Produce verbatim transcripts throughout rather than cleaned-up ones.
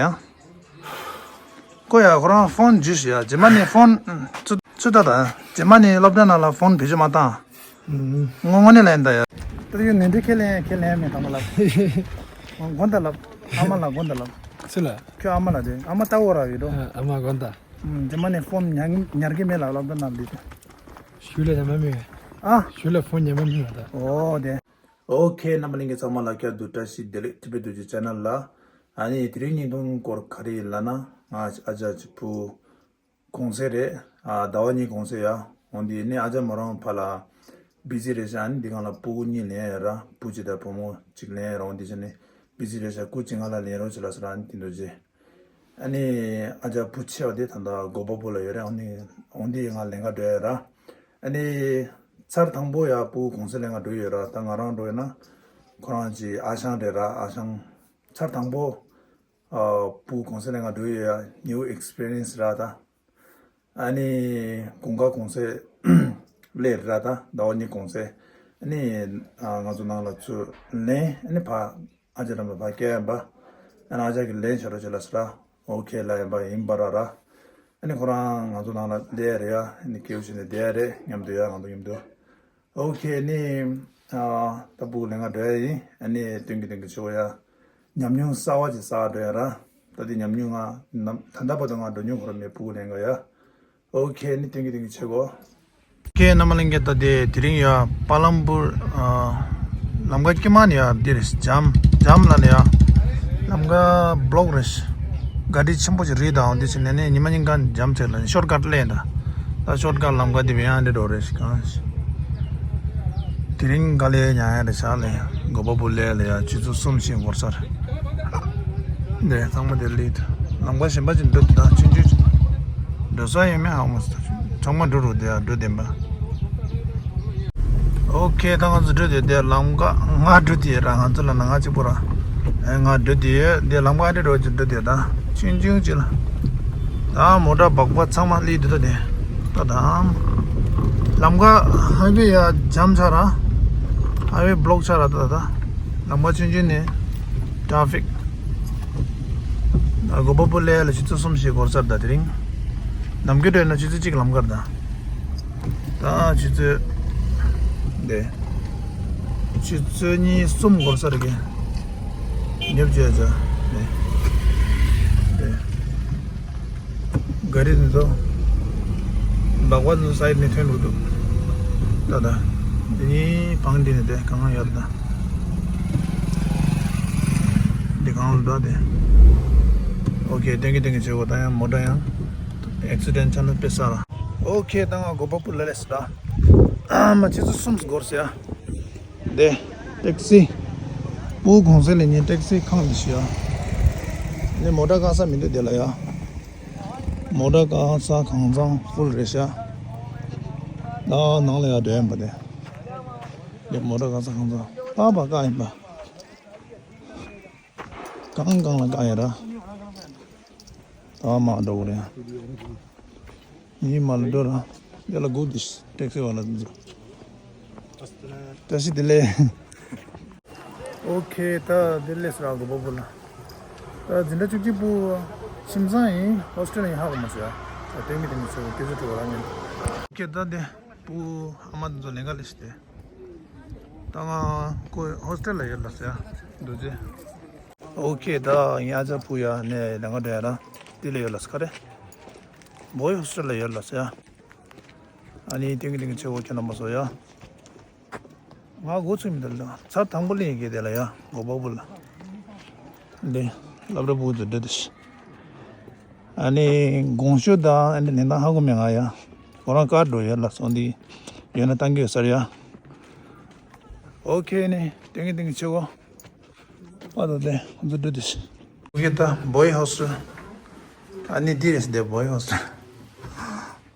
ཡང་། ཁོ་ཡ་ཁོ་རང་ཕོན་ཇུས་ཡ་རྗེས་མ་ནས་ཕོན་ཚུ་ཚུ་ད་ད་རྗེས་མ་ནས་སློབ་གྲྭ་ནང་ལ་ཕོན་བེད་སྤྱོད་མ་བཏང་། ཨུམ། ངོ་ངོ་ནས་ལན་ད་ཡ། ད་ཡོད་ནས་འདི་ཁས་ལེན་ཁས་ལེན་མེད་དང་མ་ལབ། དགོན་ད་ལབ། ཨ་མ་ལ་དགོན་ད་ལབ། སུ་ལ། ཁྱོད་ཨ་མ་ལ་དེ་ཨ་མ་ལྟ་བོ་ར་ཡོད་དོ། ཨ་མ་དགོན་ད། ཨུམ། རྗེས་མ་ནས་ཕོན་ཉར་ཉར་གི་མེད་ལ་སློབ་གྲྭ་ནང་འདི། ཞུ་ལ་ཉམས་མ་མེད། ཨ། ཞུ་ལ་ཕོན་ཉམས་མ་མེད་ད། ཨོ་དེ། ཨོ་ཁེ། རྣམ་པ་ལྷན་རྒྱས་ཚང་མ་ལ་བསྐྱར་དུ་བཀྲ་ཤིས་བདེ་ལེགས། ཊི་བེཊ་རྡོ་རྗེ་ཆེ་ནལ་ལ། ཨ་ནི་དེ་རིང་བརྙན་ཐུང་སྐོར་ག་རེ་ཡིན་ལབ་ན། ང་ཨ་ཅག་གི་བུ་གུང་སེང་རེད། ཨ་ཟླ་བ་གཉིས་གུང་སེང་ཡ། འོན་ཏེ་ནི་ཨ་ཅག་མོ་རང་ཕར་ལ་བི་ཟི་རེད་ཤག་ཨ་ནི་འདི་སྒང་ལ་སྤུ་གུ་གཉིས་ལེན་ཡ་ར། བུ་གཅིག་དང་བུ་མོ་གཅིག་ལེན་ཡ་ར། འོན་ཏེ་ཅི་ནི་བི་ཟི་རེད་ཤག་སྐུ་གཅིག་ང་ལ་ལེན་རོགས་བྱེད་ལབ་ཟེར་ར། ཨ་ནི་དེ་འདྲ་བྱས། ཨ་ནི་ཨ་ཅག་བུ་ཆེ་བ་དེ་ད་ལྟ་གོ་པལ་པུར་ལ་ཡོད་རེད། ཨ་ནི་འོན་ཏེ་ང་ལེན་ག་འགྲོ་ཡ་ར། ཨ་ནི་ཚར་དང་པོ་ཡ་སྤུ་གུ་གུང་སེང་ལེན་ག་འགྲོ་ཡོད་ར། ད་ང་རང་འགྲོ་ཡོད་ན་ཁོ་རང་གི་ཨ་ཞང་རེད་ར། ཨ་ཞང་ཚར་དང་པོ་ཨ་སྤུ་གུ་གུང་སེང་ལེན་ག་འགྲོ་ཡོད་ཡ། ནིའུ་ཨེགས་པི་རི་ཡན་སི་ར་ད། ཨ་ནི་དགུན་ཁ་གུང་སེང་ལེན་ར། ད་ཟླ་བ་གཉིས་གུང་སེང་། ཨ་ནི་ཨ་ང་ཚོ་ནང་ལ་ཚུར་ལེན། ཨ་ནི་ཕར་ཨ་ཅག་འགྲམ་ལ་ཕར་སྐྱེལ་ཡིན་པ། ཨ་ནི་ཨ་ཅག་གིས་ལེན་བྱ་རོགས་བྱེད་ལབ་ཟེར་ར། ཨོ་ཁེ་ལབ་ཡིན་པ་ཡིན་པ་ར་ར། ཨ་ནི་ཁོ་རང་ང་ཚོ་ནང་ལ་སླེབས་རེད་ཡ། ཨ་ནི་སྐྱིད་པོ་བྱས་ནས་བསྡད་རེད། མཉམ་དུ་ཡ་ང་ཚོ་མཉམ་དུ། ཨོ་ཁེ། ཨ་ནི་ཨ་ད་སྤུ་གུ་ལེན་ག་འགྲོ་ཡ་ཡིན། ཨ་ནི་སྟོན་གི་སྟོན་གི་བྱེད་དགོས་ཡ། ཉམས་མྱོང་གསར་བ་ཅིག་བསགས་འགྲོ་ཡ་ར། ད་དེ་ཉམས་མྱོང་ང་ནམ་ད་ལྟ་བར་དུ་ང་འགྲོ་མྱོང་ཁོ་རང་མེད། སྤུ་གུ་ལེན་ག་ཡ། ཨོ་ཁེ། ཨ་ནི་སྟོན་གི་སྟོན་གི་བྱེད་དགོས། ཁེ། རྣམ་པ་ལྷན་རྒྱས། ད་དེ་དེ་རིང་ཡ་པ་ལམ་པུར་ཨ་ལམ་ཁ་དཀྱིལ་མ་ནས་ཡ་འདི་རེད། ཇམ་ཇམ་ལ་ནས་ཡ་ལམ་ཁ་བློག་རེད། ག་རི་ཆེན་པོ་ཅིག་རེད། ད་འོན་ཏེ་ཕྱིན་ནས་ནི་ཉི་མ་ཉིན་གང་ཇམ་བྱས་ལ་ཤོར་ཀཊ་ལེན་ད། ད་ཤོར་ཀཊ་ལམ་ཁ་དེ་བས་ཡང་འདི་འགྲོ་རེད་ཤག་དེ་རིང་ག་ལེ་ཉ་ཡ་རེད་ཤག་ལེ། གོ་པལ་པུར་ལ་ལེ་ཡ་ཆུ་ཚོད་གསུམ་ཞིག་འགོར་ས་རེད། འདི་ཚང་མ་དེ་ལེགས། ལམ་ཁ་གཞན་པ་ཅིག་འགྲོ་དུས་ད་ཆུང་ཆུང་འགྲོ་ས་ཡོད་མེད་ཧ་གོ་མ་སོང་། ཚང་མ་འགྲོ་རུ་དེ་ཡ་འགྲོ་བདེན་པ། ཨོ་ཁེ། ད་ང་ཚོ་འགྲོ་དེ་དེ་ལམ་ཁ་ང་འགྲོ་དེ་ར། ང་ཚོ་ལ་ན་ང་གཅིག་པོ་ར། ཨེ་ང་འགྲོ་དེ་དེ་ལམ་ཁ་འདི་འགྲོ་ཅིག་འགྲོ་དེ་ད་ཆུང་ཆུང་ཅིག་ལ། ད་མོ་ཊ་སྦག་སྦག་ཚང་མ་སླེབས་འདུག་ད་དེ། ད་ད་ལམ་ཁ་ཧའི་ཝེ་ཡ་ཇམ་ཆགས་ར། ཧའི་ཝེ་བློག་ཆགས་ར། ད་ད་ད་ལམ་ཁ་ཆུང་ཆུང་ནས་ཊ་ཕིག་ད་གོ་པལ་པུར་ལ་ལ་ཆུ་ཚོད་གསུམ་ཞིག་འགོར་ས་རེད། ད་དེ་རིང་ནམ་རྒྱུན་འགྲོ་ན་ཆུ་ཚོད་གཅིག་ལམ་ཁ་རེད། ད་ད་ཆུ་ཚོད་འདི་ཆུ་ཚོད་གཉིས་གསུམ་འགོར་ས་རེད་གི། ཉོབ་བྱས་ཚ་འདི་འདི། ག་རི་འདི་ཚོ་སྦག་སྦག་ཚོ་སའིཌ་ནས་ཐོན་འགྲོ་འདུག་ད་ད་འདི་ནི་བང་འདི་ནས་དེ་གང་ཡོད་ད། འདི་གང་ལ་འགྲོ་དེ། ཨོ་ཁེ། སྟོན་གི་སྟོན་གི་བྱེད་དགོས། ད་ཡང་མོ་ཊ་ཡང་ཨེག་སི་ཌེན་ཊི་ཆགས་ན་དཔེ་ས་ར། ཨོ་ཁེ། ད་ང་གོ་པལ་པུར་ལ་སླེབས་སོང་ད། ཨ་མ་ཆུ་ཚོད་གསུམ་འགོར་སོང་ཡ། འདི་ཊེག་སི། སྤུ་གུ་གུང་སེང་ལེན་མཁན་ཊེག་སི་ཁང་འདི་ཞིག་ཡ། འདི་མོ་ཊ་བཀག་ས་མི་འདུག་འདི་ལ་ཡ། མོ་ཊ་བཀག་ས་གང་ཚང་ཕུལ་རེད་ཤག་ད་ནང་ལ་ཡ་འགྲོ་ཡ་ཡིན་པ་དེ། འདི་མོ་ཊ་བཀག་ས་གང་ཚང་པགས་པ་བཀག་ཡིན་པ། གང་གང་ལ་བཀག་ཡ་ར། ད་མ་འགྲོ་གི་རེད། ཡིན་མ་ལ་འགྲོ་ར། དེ་ལ་སྒུག་དུས་ཊེག་སི་བ་ལ་འཛུལ། བཀྲ་ཤིས་བདེ་ལེགས། ཨོ་ཁེ། ད་དེ་སླེབས་སོང་ར་གོ་པལ་པུར་ལ། ད་འཛིན་གྲྭ་བཅུ་གཅིག་པོ་ཁྱིམ་ཚང་ཡིན་ཧོ་སི་ཊེལ་ཡིན་ཧ་གོ་མ་སོང་ཡ། ད་སྟོན་གི་སྟོན་གི་བྱེད་དགོས། སྐད་ཆ་དྲི་བ་རང་ཉིད། ཨོ་ཁེ། ད་དེ་སྤུ་གུ་ཨ་མ་དེ་ཚོ་ལེན་ག་སླེབས་ཤག་དེ། ད་ང་ཁོ་ཧོ་སི་ཊེལ་ལ་ཡོད་ལབ་སོང་ཡ། རྡོ་རྗེ། ཨོ་ཁེ། ད་ངའི་ཨ་ཅག་སྤུ་གུ་ཡ་ནས་ལེན་ག་འགྲོ་ཡ་ར། དེ་ལ་ཡོད་ལབ་སོང་། ག་རེ། བོའི་ཧོ་སི་ཊེལ་ལ་ཡོད་ལབ་སོང་ཡ། ཨ་ནི་སྟོན་གི་སྟོན་གི་བྱེད་དགོས། ཁྱོད་རྣམ་པ་ཚོ་ཡ། ང་འགོ་ཚུགས་མི་འདུག་ལ། ཚར་དང་པོ་ལེན་གི་དེ་ལ་ཡ། གོ་པལ་པུར་ལ། འདི་སློབ་གྲྭ་སྤུ་གུ་ཚོ་འདྲི་དུས། ཨ་ནི་དགོང་ཞོགས་དང་ཨ་ནི་ལེན་སྟངས་ཧ་གོ་མེད་ང་ཡ། ཁོ་རང་ཀར་འགྲོ་ཡ་ལ་སོང་དེ། ཡོད་ན་བཏང་གི་ཡོད་ས་རེད་ཡ། ཨོ་ཁེ། ཨ་ནི་སྟོན་གི་སྟོན་གི་བྱེད་དགོས། པ་དང་དེ་ཁོང་ཚོ་འགྲོ་དུས། ཨོ་ཁེ། ད་བོའི་ཧོ་སི་ཊེལ། ཨ་ནི་འདི་རེད་ཟེར། འདི་བོའི་ཧོ་སི་ཊེལ།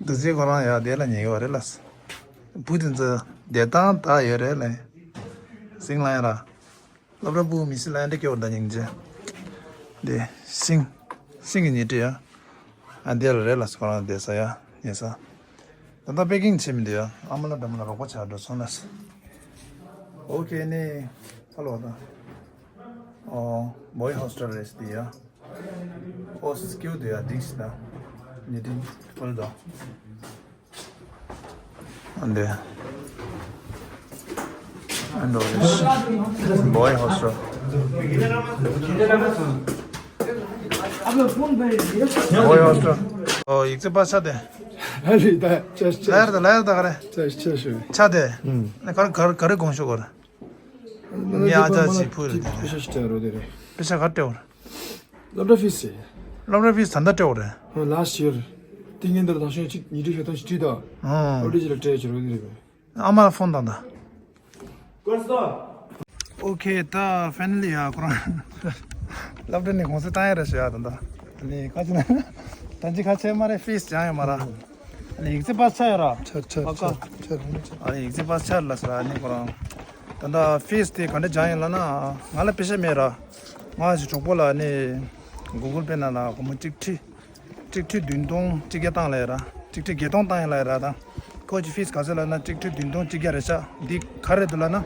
འདི་ཚོའི་ཁོ་རང་ཡ་དེ་ལ་ཉེ་གི་བ་རེད་ལ། བུ་དེ་ཚོ་བསྡད་སྟངས་ད་ཡོད་རེད་ལ། སིང་ལ་ཡ་ར། སློབ་གྲྭ་སྤུ་གུ་མི་སི་ལ་ཡ་འདྲ་སྐྱོ་བ་ད་སྙིང་རྗེ། འདི་སིང་། སིང་གི་ཉེ་འཁྲིས་ཡ། ཨ་འདི་ལ་རེད་ལ། ཁོ་རང་བསྡད་ས་ཡ་ཉེ་ས། ད་ལྟ་པེ་ཀིང་བྱེད་མི་འདུག་ཡ། ཨ་མ་ལ་འདྲ་མ་ལ་རོགས་པ་བྱ་འགྲོ་སོང་ལ། ཨོ་ཁེ། ནི་ཧ་ལོ་ད། ཨོ་བོའི་ཧོ་སི་ཊེལ་རེད་འདི་ཡ། ཨོ་སི་ཀིའུ་དུ་ཡ་དིག་སི་ན་ཉི་ཏིང་ཕོལ་དོ། འདི་ཨ་འདྲ་རེད། བོའི་ཧོ་སི་ཊེལ། བོའི་ཧོ་སི་ཊེལ། ཨོ་ཡིག་ཚད་པ་ཆ་དེ། ཨ་ལི་ད་ཅེས་ཅེས། ལ་ཡར་ད་ལ་ཡར་ད་ག་རེ། ཅེས་ཅེས་ཞུ། ཆ་དེ། ཨུམ། ནི་ག་རེ་ག་རེ་ག་རེ་དགོངས་ཞུ་གོ་རེ། ངས་ཨ་ཅག་ཅིག་ཕུལ་རེད་དེ། པེ་ཤ་ཞིག་སྤྲད་རོགས་དེ་རེད། པེ་ཤ་ག་སྤྲད་འོར། སློབ་གྲྭ་ཕིས་ཟེར། སློབ་གྲྭ་ཕིས་ད་ལྟ་སྤྲད་འོར་རེད། ལ་སི་ཊི་ཡར། ཏིང་ངན་འདིར་དང་ཤོས་གཅིག་ཉིས་ཁྲི་ཞེ་ཐོན་ཞིག་བྲིས་དང་། ཨོ། སློབ་གྲྭ་ཅིག་ལ་སྤྲད་ཀྱི་རོགས་དེ་རེད། ཨ་མ་ལ་ཕོན་བཏང་དང་། ཨོ་ཁེ་ད་ཕའི་ནལ་ལི་ཡ་ཁོ་རང་སློབ་གྲྭ་ནས་གུང་སེང་བཏང་ཡ་རེད་ཞུ་ཡ་ད་ད། ནི་ཁ་ཅིག་ན་ད་ཅི་ཁ་ཆེ་མ་རེད། ཕིས་སྦྱང་ཡོད་མ་ར། ཨ་ནི་ཡིག་ཚད་པ་ཆ་ཡོད་ར། ཆ་ཆ་ཨ་ཆ་ཆ་ཆ། ཨ་ནི་ཡིག་ཚད་པ་ཆ་ལ་ཟེར་ཨ་ནི་ཁོ་རང་། ད་ལྟ་ཕིས་དེ་ག་འདྲ་སྦྱང་ཡིན་ལབ་ན། ང་ལ་པེ་ཤ་མེད་ར། ང་ཞིག་གྲོགས་པོ་ལ་ཨ་ནི་གུ་གུལ་པེ་ནང་ལ་སྒོར་མོ་གཅིག་ཁྲི། གཅིག་ཁྲི་བདུན་སྟོང་གཅིག་བརྒྱ་བཏང་ལབ་ཡ་ར། གཅིག་ཁྲི་བརྒྱད་སྟོང་བཏང་ཡིན་ལབ་ཡ་ར་ད། ཁོ་ཅིག་ཕིས་ག་ཚོད་ལབ་ན་གཅིག་ཁྲི་བདུན་སྟོང་གཅིག་བརྒྱ་རེད་ཤག་འདི་ག་རེ་འདུག་ལབ་ན།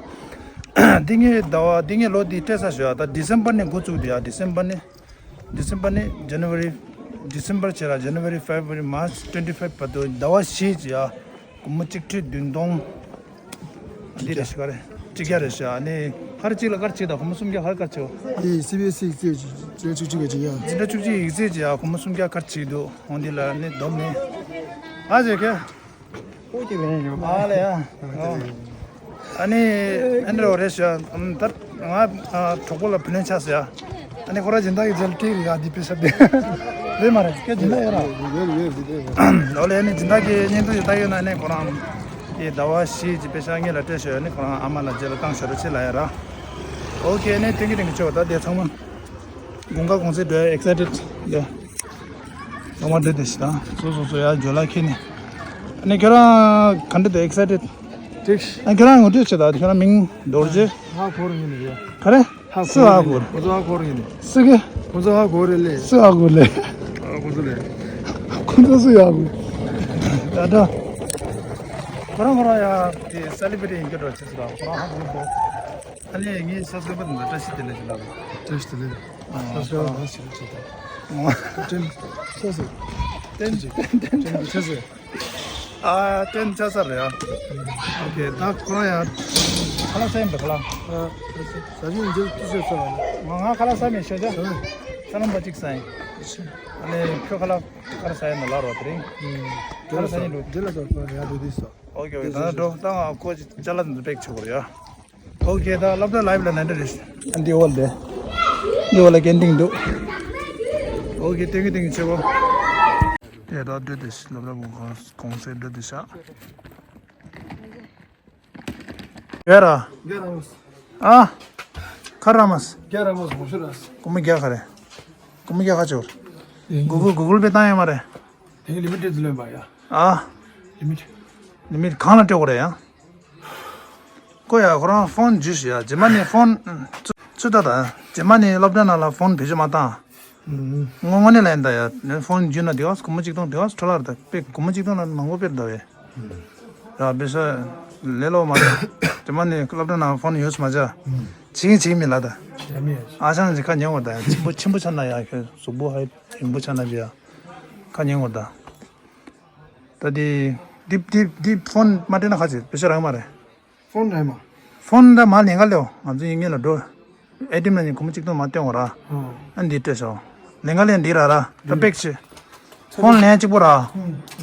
འདི་ངའི་ཟླ་བ་འདི་ངའི་ལོ་འདི་སྤྲད་ས་ཞུ་ཡ་ད། ཌི་སེམ་བར་ནས་འགོ་བཙུགས་འདུག་ཡ། ཌི་སེམ་བར་ནས། ཌི་སེམ་བར་ནས་ཇན་ནི་ཝ་རི། ཌི་སེམ་བར་བྱས་ར། January, February, March, twenty five བར་དུ་ཟླ་བ་བཞི་ཅིག་ཡ། སྒོར་མོ་གཅིག་ཁྲི་བདུན་སྟོང་། འདི་རེད་ཤག་ག་རེ། གཅིག་བརྒྱ་རེད་ཤག་ཨ་ནི་ཁ་རེ་གཅིག་ལ་སྐར་གཅིག་དང་སྒོར་མོ་སུམ་བརྒྱ་ཧར་སྐར་ཆེ་བ། འདི་སི་བི་ཨེས་ཨི་ཡིག་ཚད་ཅིག་ཅིག་ཅིག་ག་ཅིག་ཡ། འཛིན་གྲྭ་བཅུ་གཅིག་ཡིག་ཚད་ཅིག་ཡ་སྒོར་མོ་སུམ་བརྒྱ་སྐར་གཅིག་འདུག་འོང་འདི་ལ་ནི་སྡོམ་ནི། ཨ་ཅེ་ཁེ། ཨོ་ཅེ་ལེན་ཡོད། ཨ་ལེ་ཡ། ཨ་ནི་ཨན་རོ་རེ་ཤ་ད་ང་གྲོགས་པོ་ལ་བུ་ལོན་ཆགས་སོ་ཡ། ཨ་ནི་ཁོ་ར་སྦྱིན་བདག་གི་རྗེས་ལ་སྤྲད་ཡ་འདི་པེ་ཤ་དེ་རེད་མ་རེད། ཁྱེད་སྦྱིན་བདག་ཡོད་ར། ཡོད་ཡོད་ཡོད་ཡོད། ཨོ་ལེ་ཨ་ནི་སྦྱིན་བདག་གི་བརྙན་ཐུང་ཞིག་ལྟ་ཡོད་ན་ཨ་ནི་ཁོ་རང་གི་ཟླ་བ་བཞི་གི་པེ་ཤ་ངེད་ལ་སྤྲད་ཤོག་ཨ་ནི་ཁོ་རང་ཨ་མ་ལ་རྗེས་ལ་བཏང་ཤོག་རོགས་བྱེད་ལབ་ཡ་ར། ཨོ་ཁེ་ཨ་ནི་ཐེང་ཀིའུ་ཐེང་ཀིའུ་ཆོ་ད་དེ་ཚང་མ། དགུན་ཁ་གུང་སེང་འགྲོ་ཡ་ཨེག་སའི་ཊེཌ་ཡ། ཚང་མ་འགྲོ་དེ་ཤི་ད། སོ་སོ་སོ་ཡ་ཇོ་ལ་ཁྱེར་ནས། ཨ་ནི་ཁྱོད་རང་ག་འདྲ་འདུག་ཨེག་སའི་ཊེཌ། ཏིག་ཨ་ཁྱོད་རང་ངོ་སྤྲོད་བྱེད་ད། ཁྱོད་རང་མིང་རྡོ་རྗེ། ཧ་གོ་ར་ཡིན་ནི་རེད། ག་རེ། ཧ་སུ་ཧ་གོ་ར། ཁོ་ཚོ་ཧ་གོ་ར་ཡིན་ནི། སུ་གི། ཁོ་ཚོ་ཧ་གོ་རེད་ལེ། སུ་ཧ་གོ་ལེ། ཨ་ཁོ་ཚོ་ལེ། ཁོ་ཚོ་སུ་ཧ་གོ། ད་ད། ཁོ་རང་ཁོ་རང་ཡ་དེ་སེ་ལི་བི་རི་ཊི་ཡིན་རྒྱུ་འདྲ་བྱེད་ཟེར་ད། ཁོ་རང་ཧ་གོ་འདུག་ཨ་ལེ་ངའི་སབ་སི་ཀ་རའི་བར་ཚོ་ལ་བཀྲ་ཤིས་བདེ་ལེགས་ཞུ་ལབ། བཀྲ་ཤིས་བདེ་ལེགས། ཨ་སབ་སི་ཀ་རའི་བར་ཞིག་བྱེད་དང་། ཏན་ཆ་ཟེར། ཏན་ཏན་ཏན་ཆ་ཟེར། ཨ་ཏན་ཆ་ས་རེད་ཡ། ཨོ་ཁེ་ད་ཁོ་རང་ཡ། ཁ་ལག་ཟ་ཡིན་པ་ཁ་ལག་ཨ་ཟ་ཞིང་འཇིབ་ཏུ་ཟེར་ས་རེད། ང་ང་ཁ་ལག་ཟ་མེད་ཤོད་ཅག་ས་ལམ་པ་གཅིག་ཟ་ཡིན། ཨ་ལེ་ཁྱོད་ཁ་ལག་ཁ་ལག་ཟ་ཡིན་ན་ལ་རོ་དེ་རིང་། ཁ་ལག་ཟ་ཡིན་འགྲོ། འདི་ལ་ཟ་ཁོ་ཡ་འགྲོ་དུས་ས། ཨོ་ཁེ་ཨོ་ཁེ་ད་ན་འགྲོ་ད་ང་ཁོ་ཅི་ཅ་ལག་འདི་པེག་བྱེད་དགོས་རེད་ཡ། ཨོ་ཁེ་ད་སློབ་གྲྭ་ལའིབ་ལ་ནན་ཏན་རེད། འདི་འོག་ལ་འདི་འོག་ལ་ཀན་ཊིན་འདུག་ཨོ་ཁེ་ཐེང་ཀིའུ་ཐེང་ཀིའུ་ཆེ་བོ། དེ་ད་འདྲ་དེ་སློབ་གྲྭ་གུང་གུང་སེང་འདྲ་དེ་ཤག་ཡོད་ར། རྒྱ་ར་མོ། ཨ། ཁ་ར་མ་སི། རྒྱ་ར་མོ་སི་མོ་ཤོ་ར་སི། སྒོར་མོ་བརྒྱ་ག་རེ། སྒོར་མོ་བརྒྱ་ག་ཅོར། གུ་གུལ་གུ་གུལ་པེ་བཏང་ཡོད་མ་རེད། དེ་གི་ལི་མི་ཊེཌ་ལོན་པ་ཡ། ཨ། ལི་མི་ཊེཌ། ལི་མི་ཊེཌ་གང་ལ་སྤྲད་དགོས་རེད་ཡ། ཁོ་ཡ་ཁོ་རང་ཕོན་ཇུས་ཡ་རྗེས་མ་ནས་ཕོན། ཚུ་ད་ད། རྗེས་མ་ནས་སློབ་གྲྭ་ནང་ལ་ཕོན་བེད་སྤྱོད་མ་བཏང་། ཨུམ། དངོས་དངོས་གནས་ལ་ཡིན་ད་ཡ། ཕོན་བརྒྱུད་ན་དེ་བ་སྒོར་མོ་གཅིག་སྟོང་དེ་བ་འཕྲོ་བརླག་རེད་ད། དཔེ་སྒོར་མོ་གཅིག་སྟོང་ན་མང་པོ་དཔེ་རེད་ད་བས། ཡ་དཔེ་ས། ལས་སླ་པོ་མ་རེད། རྗེས་མ་ནས་སློབ་གྲྭ་ནང་ཕོན་ཡོད་མ་བྱ། ཨུམ། བྱེད་ཀྱིན་བྱེད་ཀྱིན་མིན་ལ་ད། ཡ་མི་ཡ། ཨ་ཅང་ཅིག་ཁ་ཉན་འོ་ད་ཡ། ཆེན་པོ་ཆེན་པོ་ཆགས་ན་ཡ་ཁྱོད་གཟུགས་པོ་ཧ་ཡིན་པོ་ཆགས་ན་བྱ་ཡ། ཁ་ཉན་འོ་ད། ད་དེ། དེབ་དེབ་དེབ་ཕོན་མ་སྤྲད་ན་ཁ་ཅིག་པེ་ཤ་རག་མ་རེད། ཕོན་རག་མ། ཕོན་ད་མ་ལེན་ག་ལེའོ། ང་ཚོ་ཡིན་ངེས་ལ་འགྲོ། ཨེ་ཊི་ཨེམ་ལ་ནི་སྒོར་མོ་གཅིག་སྟོང་མ་སྟོན་འོ་ར། ཨ་འདི་སྤྲད་ཤོག་ལེན་ག་ལེན་འདི་ར་ར། ད་པེག་ཆེ། ཕོན་ལེན་གཅིག་པོ་ར།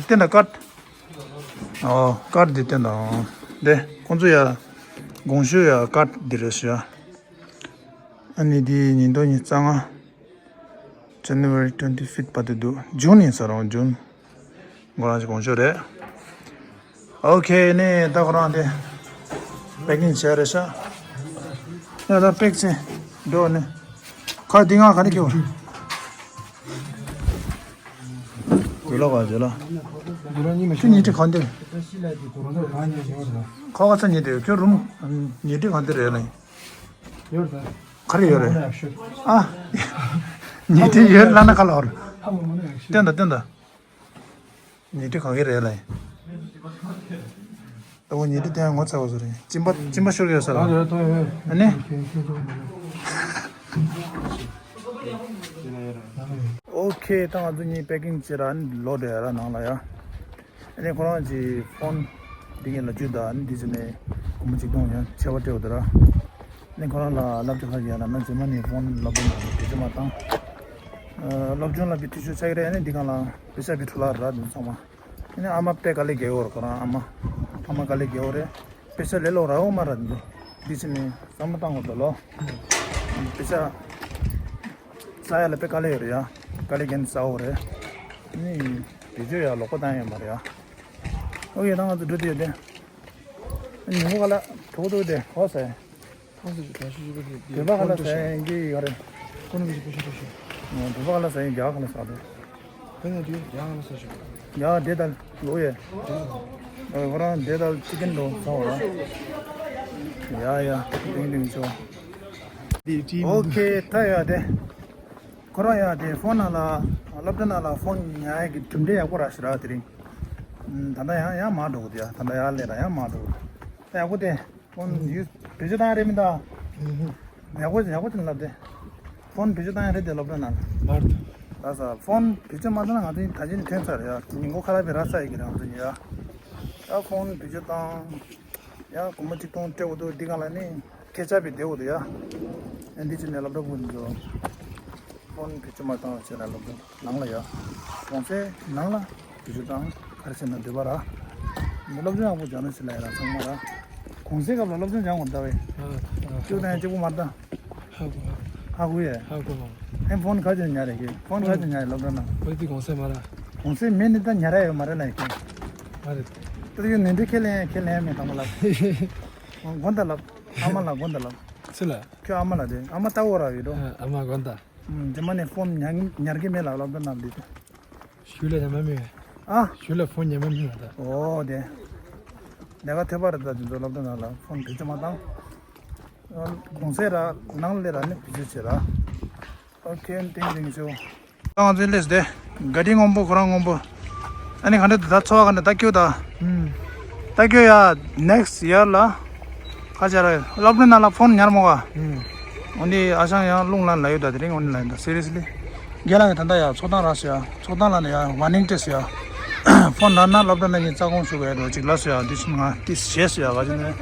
སྟོན་ད་ཀར། ཨོ་ཀར་འདི་སྟོན་ད། འདི་ཁོང་ཚོ་ཡ། དགོངས་ཞུ་ཡ་ཀར་འདི་རེད་ཤག་ཨ་ནི་འདི་ཉིས་སྟོང་ཉི་ཤུ་རྩ་ལྔ། January twenty fifth བར་དུ་འདུག་ཇུན་ཡིན་ས་རུང་ཇུན། ཁོ་རང་ཞིག་དགོངས་ཞུ་རེད། ཨོ་ཁེ་ནས་ད་ཁོ་རང་དེ་པེ་ཀིང་བྱས་རེད་ཤག་ཡ་ད་པེག་ཆེ་འགྲོ་ནས། ཁ་འདི་ང་ག་རེ་ཁྱེར་བ། དགོས་ལ་བ་དགོས་ལ། དེ་ཉིས་ཁྲི་གང་དེ། ཁ་ཁ་ཚ་ཉིས་དེ་ཁྱོད་རུམ་ཉིས་ཁྲི་གང་དེ་རེད་ལ། ཡོད་ད། ག་རེ་ཡོད་རེད། ཨ། ཉི་ཁྲི་ཡོད་ལ་ན་ག་ལ་བར། ཧ་མོ་མོ་ནས་ཡག་ཤོས། སྟོན་ད་སྟོན་ད། ཉི་ཁྲི་ག་གི་རེད་ལ་ཡིན། ད་འོ་ཉི་ཁྲི་དེ་ཡང་ངོ་ཚ་བ་བཟོ་རེད། གཅིན་པ་གཅིན་པ་ཤོར་གི་ཡོད་ས་ལ། ཨ་ནི། ཁྱོད་ཁྱོད་ཁྱོད་ཁྱོད། ཨོ་ཁེ། ད་ང་ཚོ་གཉིས་པེ་ཀིང་བྱེད་ར་ནི་ལོ་དེ་ར་ནང་ལ་ཡ། ཨ་ནི་ཁོ་རང་གི་ཕོན་འདི་གཉིས་ལ་བརྒྱུད་ད་ནི་འདི་ཚོ་ནས་སྒོར་མོ་ཆིག་སྟོང་ཡང་ཆེ་བ་སྤྲད་འོ་དེ་ར། ཨ་ནི་ཁོ་རང་ལ་ལབ་ཅིག་ཧ་གི་ཡ་ལ་ན་རྗེས་མ་ནས་ཕོན་སློབ་སྦྱོང་ལ་བེད་སྤྱོད་མ་བཏང་། སློབ་སྦྱོང་ལ་བེད་སྤྱོད་ཆགས་ཀྱི་རེད། ཨ་ནི་འདི་གང་ལ་པེ་ཤ་བི་ཁྲུ་ལ་ར་འདི་ཚང་མ། ཨ་ནི་ཨ་མ་དཔེ་དཀའ་ལས་རྒྱག་ཡོད་རེད། ཁོ་རང་ཨ་མ་ཨ་མ་དཀའ་ལས་རྒྱག་ཡོད་རེད། པེ་ཤ་ལས་ལོག་ར་འོ་མ་ར་འདི་འདི་ཕྱི་ནས་བསམ་བློ་བཏང་དགོས་འདུག་ལོ། པེ་ཤ་ས་ཡ་ལ་དཔེ་དཀའ་ལས་ཡོད་རེད་ཡ། དཀའ་ལས་རྒྱག་ནས་ཟ་འོ་རེད། ཨ་ནི་བེད་སྤྱོད་ཡ་ལོག་པ་བཏང་ཡོད་མ་རེད་ཡ། ཨོ་ཡ་ད་ང་ཚོ་འགྲོ་དུས་ཡོད་དེ། ཨ་ནི་ཉིན་མོ་ག་ལ་གྲོགས་འདུག་དེ་ཧོ་ཟེར། བོད་པ་ག་ལ་ཟ་ཡིན་གྱི་ཡོད་རེད། ཀུན་གྱི་ཤི་པོ་ཤི་པོ་ཤི། བོད་པ་ག་ལ་ཟ་ཡིན་རྒྱ་ག་ལ་ཟ་རེད། བོད་ནས་དུས་རྒྱ་ག་ལ་ཟ་ཤི། རྒྱ་དེ་ལྟར་ལོ་ཡེ། ཁོ་རང་དེ་ལྟར་ཅི་ཀིན་འགྲོ་ཟ་བ་ར། ཡ་ཡ་ཏིང་ཏིང་ཆོ། ཨོ་ཁེ་ད་ཡ་དེ། ཁོ་རང་ཡ་དེ་ཕོན་ནང་ལ་སློབ་གྲྭ་ནང་ལ་ཕོན་ཉར་ཡ་གི་གྲུབ་འབྲས་ཡག་པོ་རག་ཤི་ར་དེ་རིང་། ད་ལྟ་ཡང་ཡང་མ་འགྲོ་གི་དེ་ཡ་ད་ལྟ་ཡ་ལས་ར་ཡང་མ་འགྲོ་གི་ད་ཡག་པོ་དེ། ཕོན་ཡུ་བེད་སྤྱོད་བཏང་རེད་མི་འདུག་ཡག་པོ་ཡག་པོ་ཅིག་ལབ་དེ། ཕོན་བེད་སྤྱོད་བཏང་ཡ་རེད་དེ་སློབ་གྲྭ་ནང་ལ། མར་དུ། ལ་ས་ཕོན་བེད་སྤྱོད་མ་བཏང་ན་ང་ཚོ་ད་ཅི་ནས་ཐོན་ཚར་རེད་ཡ། ཉིན་གུང་ཁ་ལག་བེ་ར་ས་ཡི་གི་རང་ཚོ་ཡ། ད་ཕོན་བེད་སྤྱོད་བཏང་། ཡ་སྒོར་མོ་གཅིག་སྟོང་སྤྲད་འོ་དུ་འདི་གང་ལ་ནི་ཁེ་ཆ་བི་བདེ་འོ་དུ་ཡ། ཨ་འདི་ཅི་ནས་སློབ་གྲྭ་བུ་འགྲོ། ཕོན་བེད་སྤྱོད་མ་བཏང་བ་བྱས་ན་སློབ་གྲྭ་ནང་ལ་ཡ། གོང་ཚད་ནང་ལ། དུས་ཚོད་དང་ག་རེ་བྱས་ན་འདོད་པ་ར། མི་སློབ་སྦྱོང་ཡག་པོ་སྦྱང་ན་ཆེ་ལ་ཡ་ར་ཚང་མ་ར། གོང་ཚད་སྐབས་ལ་སློབ་སྦྱོང་སྦྱང་དགོས་ད་བས། ཨ་ཅོ་དང་ཅི་པོ་མ་ད། ཧ་གོ། ཧ་གོ་ཡ། ཧ་གོ་མ། ཨེ་ཕོན་ག་ཅོ་ཉར་རེ་གི་ཕོན་ག་ཅོ་ཉར་རེ་སློབ་གྲྭ་ན། ཁོ་དེ་གོང་ཚད་མ་ར། གོང་ཚད་མེད་ནི་ད་ཉར་ར་ཡོད་མ་རེད་ལ་ཡི་གི། མ་རེད། ད་དུ་ཡོད་ནི་འདྲི་ཁས་ལེན་ཁས་ལེན་མེད་དང་མ་ལ། དགོན་ད་ལབ། ཨ་མ་ལ་དགོན་ད་ལབ། ཚུ་ལ། ཁྱོད་ཨ་མ་ལ་དེ་ཨ་མ་ལྟ་བོ་ར་ཡོད་དོ། ཨ་མ་དགོན་ད། རྗེས་མ་ནས་ཕོན་ཉར་ཉར་གི་མེད་ལ་སློབ་གྲྭ་ནང་འདི་དེ། ཞུ་ལས་ཉམས་མ་མི་མེད། ཨ། ཞུ་ལས་ཕོན་ཉམས་མ་མི་མེད་ད། ཨོ་དེ། ལས་ཀ་ཐེབས་པ་རེད་ད་དེ་ཚོ་སློབ་གྲྭ་ནང་ལ་ཕོན་བེད་སྤྱོད་མ་བཏང་། གོང་ཚད་ར་ནང་ལས་ར་ནི་བེད་སྤྱོད་བྱེད་ར། ཨོ་ཁེ་ཏིང་ཏིང་ཆུ། ང་ཚོའི་ལས་དེ། ག་དི་སྔོན་པོ་ཁོ་རང་སྔོན་པོ། ཨ་ནི་ག་འདྲ་འདུག་ད་ཚོར་བ་ག་འདྲ་ད་སྐྱོ་ད། ད་སྐྱོ་ཡ་next year ལ། ཁ་ཆ་ར་སློབ་གྲྭ་ནང་ལ་ཕོན་ཉར་མོ་ག་འོ་ནི་ཨ་ཞང་ཡང་རླུང་ལ་ལ་ཡོད་ད་དེ་རིང་འོ་ནི་ལ་ཡོད་ད་seriously། རྒན་ལགས་ཀྱི་ད་ལྟ་ཡ་ཚོགས་སྟངས་རག་སོ་ཡ་ཚོགས་སྟངས་ལ་ནི་ཡ་warning དེ་སོ་ཡ། ཕོན་ལ་ན་སློབ་གྲྭ་ནང་གི་རྩ་དགོངས་ཞུ་གི་ཡ་འགྲོ་ཅིག་ལ་སོ་ཡ་འདི་ཕྱིན་ང་དེ་ཞེས་སོ་ཡ་ག་ཅི་ནས།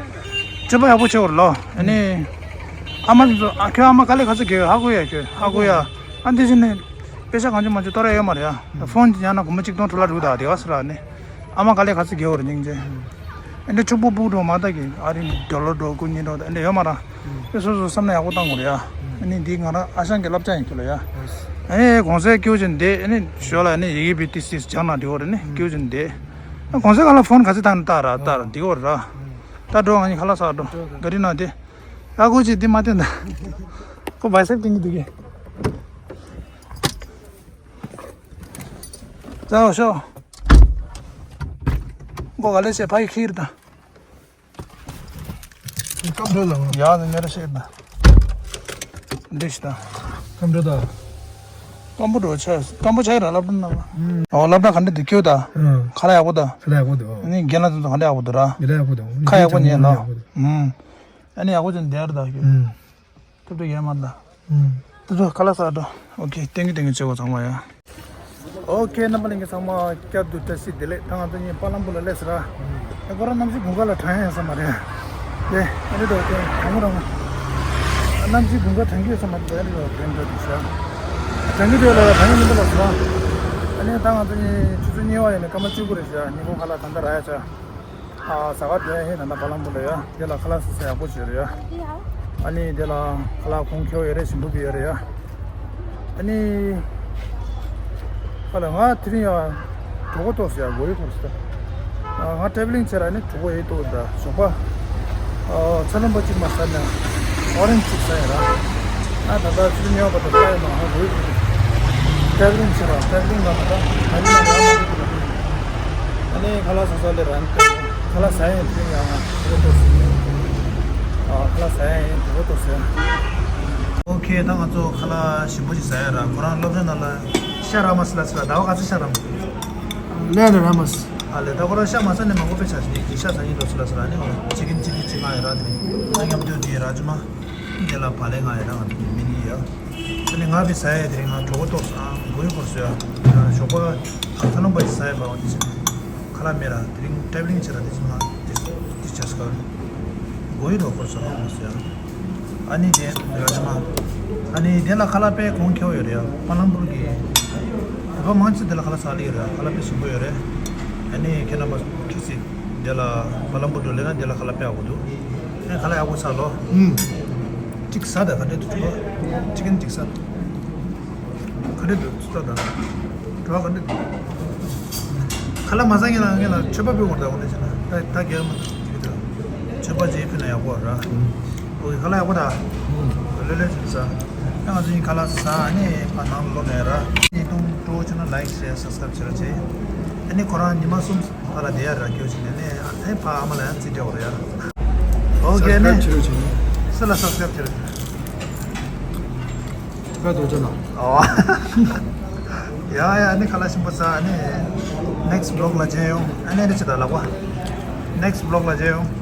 སྤྱོད་པ་ཡག་པོ་བྱེད་འོར་ལོ་ཨ་ནི། ཨ་མ་ཚོ་ཨ་ཁྱོད་ཨ་མ་དཀའ་ལས་ག་ཚོད་དགེ་ཧ་གོ་ཡ་ཁྱོད་ཧ་གོ་ཡ། ཨ་འདི་ཕྱིན་ནས། དཔེ་ཆ་གང་ཅི་མ་ཅི་གཏོར་ཡ་ཡོད་མ་རེད་ཡ། ཕོན་ཅི་ཉར་ན་སྒོར་མོ་གཅིག་སྟོང་དྲུག་ལ་རུ་ད་དེ་ག་སོ་ར་ནི། ཨ་མ་དཀའ་ལས་ག་ཚོད་དགེ་འོར་སྙིང་རྗེ། ཨེ་འདྲ་ཕྱུག་པོ་སྤུག་འགྲོ་མ་ད་གི་ཨ་རིང་ཌོ་ལར་འགྲོ་སྐུ་ཉིད་འགྲོ་ཨེ་འདྲ་ཡོད་མ་ར། ཨེ་སོ་སོ་བསམ་ན་ཡག་པོ་བཏང་དགོས་རེད་ཡ། ཨ་ནི་འདི་ང་རང་ཨ་ཞང་གི་བསླབ་བྱ་ཡིན་ཁྱོད་ལ་ཡ། ཨེ་གོང་ཚད་སྐྱོ་ཅན་དེ་ཨེ་ནི་ཞོ་ལ་ཨེ་ནི་ཡི་གེ་བི་ཏི་སི་སྦྱང་ན་འགྲིག་གོ་རེད་ནི་སྐྱོ་ཅན་དེ། ཨ་གོང་ཚད་ག་ལ་ཕོན་ག་ཚད་བཏང་ནི་ལྟ་ར་ལྟ་ར་འགྲིག་གོ་རེད་ར། ད་འགྲོ་ང་གཉིས་ཁ་ལག་ཟ་འགྲོ་ག་རི་ན་དེ། ཨ་ཁོ་ཅི་འདི་མ་བསྟན་ད། ཁོ་བའི་སེབ་ཏིང་གི་འདུག་གི། ཙའོ་ཤོ། ཁོ་ག་ལེ་ཤེ་ཕ་གི་ཁིར་ད། སྐམ་འགྲོ་ལ། ཡ་ནི་ཉེ་ར་ཤེ་ད། འདི་ཤི་ད། སྐམ་འགྲོ་ད། སྐམ་པོ་འགྲོ་ཆ་སྐམ་པོ་ཆ་ཡི་ར་སློབ་གྲྭ་ནང་ལ། ཨོ་སློབ་གྲྭ་ག་འདྲ་འདུག་སྐྱོ་ད། ཁ་ལག་ཡག་པོ་ད། ཁ་ལག་ཡག་པོ་འདུག་ཨ་ནི་རྒན་ལགས་ཚོ་ག་འདྲ་ཡག་པོ་འདུག་ར། མི་ལ་ཡག་པོ་འདུག་ཁ་ཡག་པོ་ཉན་ལ། ཨ་ནི་ཡག་པོ་ཅན་དེ་ར་ད་ཁྱོད། ཐུབ་ཐུབ་ཡན་མ་ད། ཐུབ་ཐུབ་ཁ་ལག་ཟ་འགྲོ། ཨོ་ཁེ་ཏེང་གི་ཏེང་གི་བྱེད་སྒོ་ཚང་མ་ཡ། ཨོ་ཁེ་རྣམ་པ་ལྷན་རྒྱས་ཚང་མ་བསྐྱར་དུ་བཀྲ་ཤིས་བདེ་ལེགས། ད་ང་ཚོ་གཉིས་པ་ལམ་པུ་ལ་སླེབས་ཟེར་ར། ཨེ་ཁོ་རང་གནམ་གཤིས་དགུན་ཁ་ལ་གྲང་ཡ་ཡིན་ས་མ་རེད། དེ་ཨ་རི་འགྲོ་དེ་གྲང་མོ་རང་། གནམ་གཤིས་དགུན་ཁ་གྲང་གི་ཡོད་ས་མ་རེད་ཨ་རི་འགྲོ་དེ་འགྲོ་དེ་ཤ། གྲང་གི་འགྲོ་ལ་གྲང་གི་མི་འདུག་ལ་ཟེར་ར། ཨ་ནི་ད་ང་ཚོ་གཉིས་ཆུ་ཚོད་གཉིས་པ་ཡིན་ན་སྐར་མ་བཅུ་དགུ་རེད་ཤ་ཉིན་གུང་ཁ་ལག་ད་ལྟ་རག་ཡ་ཆ། ཨ་ཟ་ག་འགྲོ་ཡ་ཧེ་ད་ལྟ་བ་ལམ་པུ་ལ་ཡ། དེ་ལ་ཁ་ལག་ཟ་ས་ཡག་པོ་ཞིག་རེད་ཡ། ཨ་ནི་དེ་ལ་ཁ་ལག་གོང་ཁེ་པོ་ཡོད་རེད་ཞིམ་པོ་ཡོད་རེད་ཡ། ཨ་ནི་ཁ་ལག་ང་དེ་རིང་ཡ་གྲོད་ཁོག་ལྟོགས་སོང་ཡ་གོ་ཡི་གོ་སོང་། ང་ཊེ་བི་ལིང་བྱས་ར་ནི་གྲོད་ཁོག་ཡེ་ལྟོགས་ད་ཞོགས་པ། ཨ་ཚ་ལམ་པ་གཅིག་མ་ཟ་ན་ཨོ་རེན་ཇི་གཅིག་ཟ་ཡ་ར། ང་ད་ལྟ་ཚུར་ཉོ་བ་དང་ཁ་ཡ་མ་ཧ་གོ་ཡི་གོ། ཊེ་བི་ལིང་བྱས་ར་ཊེ་བི་ལིང་ལ་ད་ད་ད་ནི་ང་ཡ་མ་གོ། ཨ་ནི་ཁ་ལག་ཟ་ས་ལས་རང་ཁ་ལག་ཟ་ཡ་ཡིན་དེ་ཡང་ང་དགོས་ཏོ་ཟེར། ཨ་ཁ་ལག་ཟ་ཡ་ཡིན་དགོས་ཏོ་ཟེར། ཨོ་ཁེ་ད་ང་ཚོ་ཁ་ལག་ཞིམ་པོ་ཞིག་ཟ་ཡ་ར་ཁོ་རང་སློབ་གྲྭ་ནང་ལ་ཤ་ར་མ་སི་ལ་ཟེར་ལ་ཟླ་བ་ག་ཚོད་ཤ་ར་མ། ལས་ལ་ར་མ་སི། ཨ་ལས་ད་ཁོ་རང་ཤ་མ་ཟ་ནས་མ་གོ་པའི་ཆ་ཞིག་ནས་ཀྱི་ཤ་ཟ་ཡིན་ལོ་ཟེར་ལ་ཟེར་ལ་ནི་ཁོ་རང་ཅི་ཀིན་ཅི་ཀིན་ཅི་ང་ཡ་ར་དེ་ནས་ང་མཉམ་དུ་དེ་ར་ཅི་མ། དེ་ལ་བ་ལས་ང་ཡ་ར་ང་དེ་མི་ནི་ཡ། ཨ་ནི་ང་བི་ཟ་ཡས་དེ་རིང་ང་གྲོད་ཁོག་ལྟོགས་སོང་། ཨ་མགོ་ཡུ་འཁོར་སོང་ཡ། ཞོགས་པ་ཨ་ཁ་ལོང་པ་ཅིག་ཟ་ཡས་པ་འོ་དེ་ཁ་ལག་མེད་ར། དེ་རིང་ཊེབ་ལིང་བྱས་ར། དེ་ཚོ་ང་དེ་དེ་བྱས་སྐར་མགོ་ཡུ་རོ་འཁོར་སོང་ཨ་མ་སོང་ཡ། ཨ་ནི་དེ་ར་ཅི་མ། ཨ་ནི་དེ་ལ་ཁ་ལག་དཔེ་གོང་ཁེ་བོ་ཡོད་རེད་ཡ། པ་ལམ་པུར་གི་བོད་པ་མང་ཆེ་དེ་ལ་ཁ་ལག་ཟ་ལི་ཡོད་རེད་ཡ། ཁ་ལག་དཔེ་ཞིམ་པོ་ཡོད་རེད། ཨ་ནི་ཁྱེད་རྣམ་པ་ཁྱེད་ཚོས་དེ་ལ་པ་ལམ་པུར་དུ་སླེབས་ན་དེ་ལ་ཁ་ལག་དཔེ་ཡག་པོ་འདུག་ཨ་ཁ་ལག་ཡག་པོ་ཟ་ལོ། ཨུམ། གཅིག་ཟ་ད་ག་འདྲས་འདུག་ཅི་ཀན་གཅིག་ཟ། ག་འདྲས་འདུག་ཟ་ད། བྲོ་བ་ག་འདྲས་འདུག་ཁ་ལག་མ་ཟ་ངེས་ལ་ངེས་ལ་མཆོད་པ་ཕུལ་དགོས་རེད། འོ་འདྲས་བྱས་ན་ད་ད་རྒྱལ་མ་འདུག་ཅི་གི་འདུག་མཆོད་པ་ཅིག་ཕུལ་ན་ཡག་པོ་ར། ཨོ་ཁ་ལག་ཡག་པོ་ད། ལོས་ལོས་ཅིག་ཟ། ད་ང་ཚོ་ཡིན་ཁ་ལག་ཟ་ནས་ཕར་ནང་ལོག་ནས་ར། བརྙན་ཐུང་སྤྲོ་བོ་བྱུང་ན་ལའིག་ཤེར་སབ་སི་ཀ་རབ་བྱེད་རོགས་བྱེད། ཨ་ནི་ཁོ་རང་ཉི་མ་གསུམ་ཕར་ལ་བསྡད་ཡ་ར། སྐྱོ་ཞིག་ནས་ནས་ཨ་ནི་ཕ་ཨ་མ་ལ་ཡང་རྩིས་སྤྲད་འོ་ར་ཡ། ཨོ་ཁེ་ནས་སབ་སི་ཀ་རབ་བྱེད་རོགས་བྱེད། སུ་ལ་སབ་སི་ཀ་རབ་བྱེད་རོགས་བྱེད། ཀ་དོ་ཅོ་ལ། ཨོ། ཡ་ཡ་ཨ་ནི་ཁ་ལག་ཞིམ་པོ་ཟ། ཨ་ནི་ནེག་སི་ཊི་བི་ལོག་ལ་མཇལ་ཡོང་། ཨ་ནི་ཨ་ནི་ཅི་ད་ལགས་པ། ནེག་སི་ཊི་བི་ལོག་ལ་མཇལ་ཡོང་།